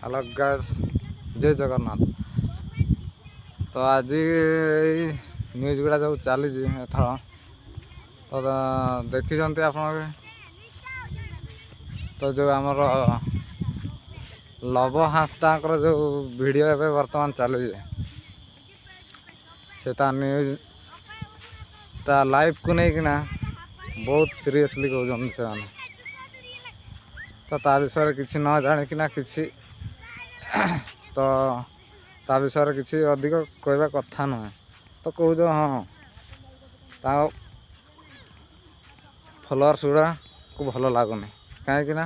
Hello guys, ଜୟ ଜଗନ୍ନାଥ। ତ ଆଜି ଏଇ ନ୍ୟୁଜ୍ ଗୁଡ଼ା ଯେଉଁ ଚାଲିଛି ଏଥର, ତ ଦେଖିଛନ୍ତି ଆପଣ ବି। ତ ଯେଉଁ ଆମର ଲବ ହାଁସଦାଙ୍କର ଯେଉଁ ଭିଡ଼ିଓ ଏବେ ବର୍ତ୍ତମାନ ଚାଲିଛି, ସେ ତା ନ୍ୟୁଜ୍, ତା ଲାଇଫକୁ ନେଇକିନା ବହୁତ ସିରିୟସଲି କହୁଛନ୍ତି ସେମାନେ। ତ ତା ବିଷୟରେ କିଛି ନ ଜାଣିକିନା କିଛି ତ ତା ବିଷୟରେ କିଛି ଅଧିକ କହିବା କଥା ନୁହେଁ। ତ କହୁଛ ହଁ, ତାଙ୍କ ଫଲୋଅର୍ସ ଗୁଡ଼ାକୁ ଭଲ ଲାଗୁନି କାହିଁକିନା।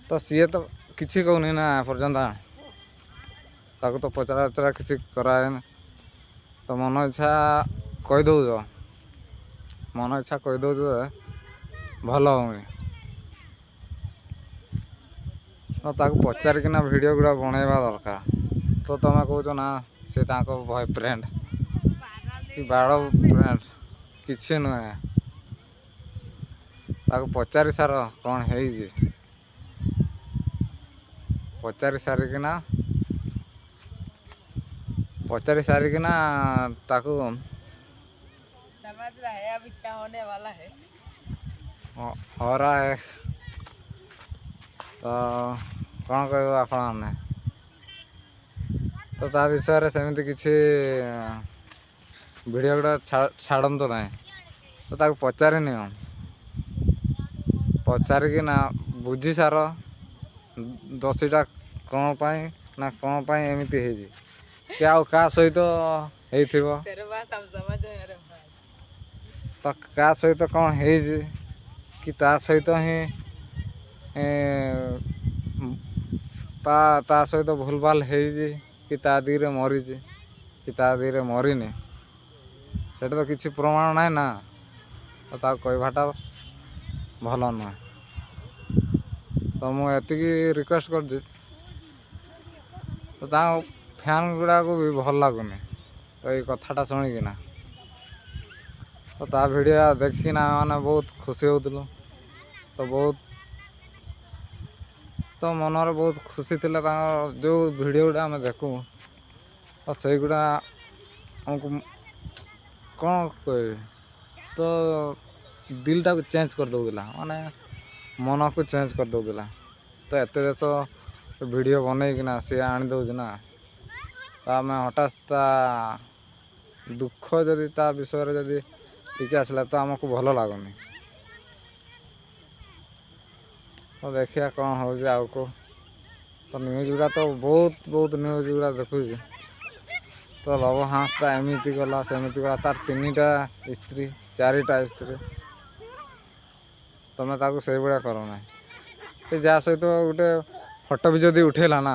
ତ ସିଏ ତ କିଛି କହୁନି ନା ଏପର୍ଯ୍ୟନ୍ତ। ତାକୁ ତ ପଚରା ଉଚରା କିଛି କରାଏନି। ତ ମନ ଇଚ୍ଛା କହିଦେଉଛ, ମନ ଇଚ୍ଛା କହିଦେଉଛ ଯେ ଭଲ ହେଉନି। ତ ତାକୁ ପଚାରିକିନା ଭିଡ଼ିଓ ଗୁଡ଼ା ବନେଇବା ଦରକାର। ତ ତୁମେ କହୁଛ ନା ସେ ତାଙ୍କ ବୟଫ୍ରେଣ୍ଡ କି ବାଳ ଫ୍ରେଣ୍ଡ, କିଛି ନୁହେଁ। ତାକୁ ପଚାରି ସାର କ'ଣ ହେଇଛି। ପଚାରି ସାରିକିନା ତାକୁ समझ रहा है अभी क्या होने वाला है। हो रहा है। ତ କ'ଣ କହିବ ଆପଣମାନେ? ତ ତା ବିଷୟରେ ସେମିତି କିଛି ଭିଡ଼ିଓ ଗୁଡ଼ା ଛାଡ଼ନ୍ତୁ ନାହିଁ। ତ ତାକୁ ପଚାରି ନିଅ, ପଚାରିକିନା ବୁଝି ସାର ଦୋଷୀଟା କ'ଣ ପାଇଁ ନା କ'ଣ ପାଇଁ ଏମିତି ହେଇଛି କି ଆଉ କାହା ସହିତ ହେଇଥିବ। तेरे बात हम समझ रहे हैं रे भाई। ତ କାହା ସହିତ କ'ଣ ହେଇଛି କି ତା ସହିତ ହିଁ ତା ସହିତ ଭୁଲଭାଲ ହେଇଛି କି ତା ଦିରେ ମରିଛି କି ତା ଦିରେ ମରିନି, ସେଇଟା ତ କିଛି ପ୍ରମାଣ ନାହିଁ ନା। ତ ତାକୁ କହିବାଟା ଭଲ ନୁହେଁ। ତ ମୁଁ ଏତିକି ରିକ୍ୱେଷ୍ଟ କରୁଛି। ତ ତାଙ୍କ ଫ୍ୟାନ୍ ଗୁଡ଼ାକୁ ବି ଭଲ ଲାଗୁନି ତ ଏଇ କଥାଟା ଶୁଣିକିନା। ତ ତା ଭିଡ଼ିଓ ଦେଖିକିନା ମାନେ ବହୁତ ଖୁସି ହେଉଥିଲୁ। ତ ବହୁତ ତ ମନରେ ବହୁତ ଖୁସି ଥିଲା। ତାଙ୍କ ଯେଉଁ ଭିଡ଼ିଓ ଗୁଡ଼ା ଆମେ ଦେଖୁ, ତ ସେଇଗୁଡ଼ା ଆମକୁ କ'ଣ କହିବି, ତ ଦିଲଟାକୁ ଚେଞ୍ଜ କରିଦେଉଥିଲା, ମାନେ ମନକୁ ଚେଞ୍ଜ କରିଦେଉଥିଲା। ତ ଏତେ ଦେଶ ଭିଡ଼ିଓ ବନେଇକିନା ସିଏ ଆଣିଦେଉଛି ନା, ତ ଆମେ ହଠାତ୍ ତା ଦୁଃଖ ଯଦି ତା ବିଷୟରେ ଯଦି ଟିକେ ଆସିଲା, ତ ଆମକୁ ଭଲ ଲାଗୁନି। ତ ଦେଖିବା କ'ଣ ହେଉଛି ଆଗକୁ। ତ ନ୍ୟୁଜ୍ ଗୁଡ଼ା ତ ବହୁତ ବହୁତ ନ୍ୟୁଜ୍ ଗୁଡ଼ା ଦେଖୁଛି। ତ ଲବ ହାଁସଦା ଏମିତି ଗଲା, ସେମିତି ଗଲା, ତାର ତିନିଟା ସ୍ତ୍ରୀ, ଚାରିଟା ସ୍ତ୍ରୀ। ତମେ ତାକୁ ସେଇଭଳିଆ କର ନାହିଁ। ସେ ଯାହା ସହିତ ଗୋଟେ ଫଟୋ ବି ଯଦି ଉଠେଇଲା ନା,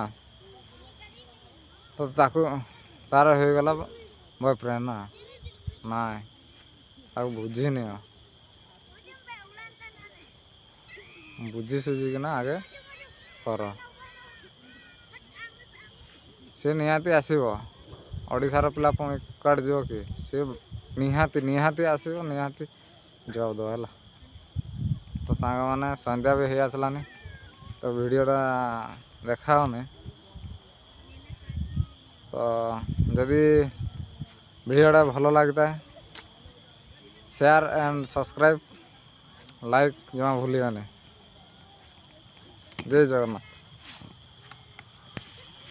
ତ ତାକୁ ତାର ହେଇଗଲା ବୟଫ୍ରେଣ୍ଡ ନା। ନାଇଁ, ତାକୁ ବୁଝିନିଅ, ବୁଝି ସୁଝିକିନା ଆଗେ କର। ସେ ନିହାତି ଆସିବ। ଓଡ଼ିଶାର ପିଲା ପୁଣି କୁଆଡ଼େ ଯିବ କି? ସେ ନିହାତି ନିହାତି ଆସିବ, ନିହାତି ଜବାବ ଦେବ ହେଲା। ତ ସାଙ୍ଗମାନେ, ସନ୍ଧ୍ୟା ବି ହେଇ ଆସିଲାନି, ତ ଭିଡ଼ିଓଟା ଦେଖା ହେଉନି। ତ ଯଦି ଭିଡ଼ିଓଟା ଭଲ ଲାଗିଥାଏ, ସେୟାର ଆଣ୍ଡ ସବସ୍କ୍ରାଇବ୍, ଲାଇକ୍ ଜମା ଭୁଲିବେନି। ଜୟ ଜଗନ୍ନାଥ।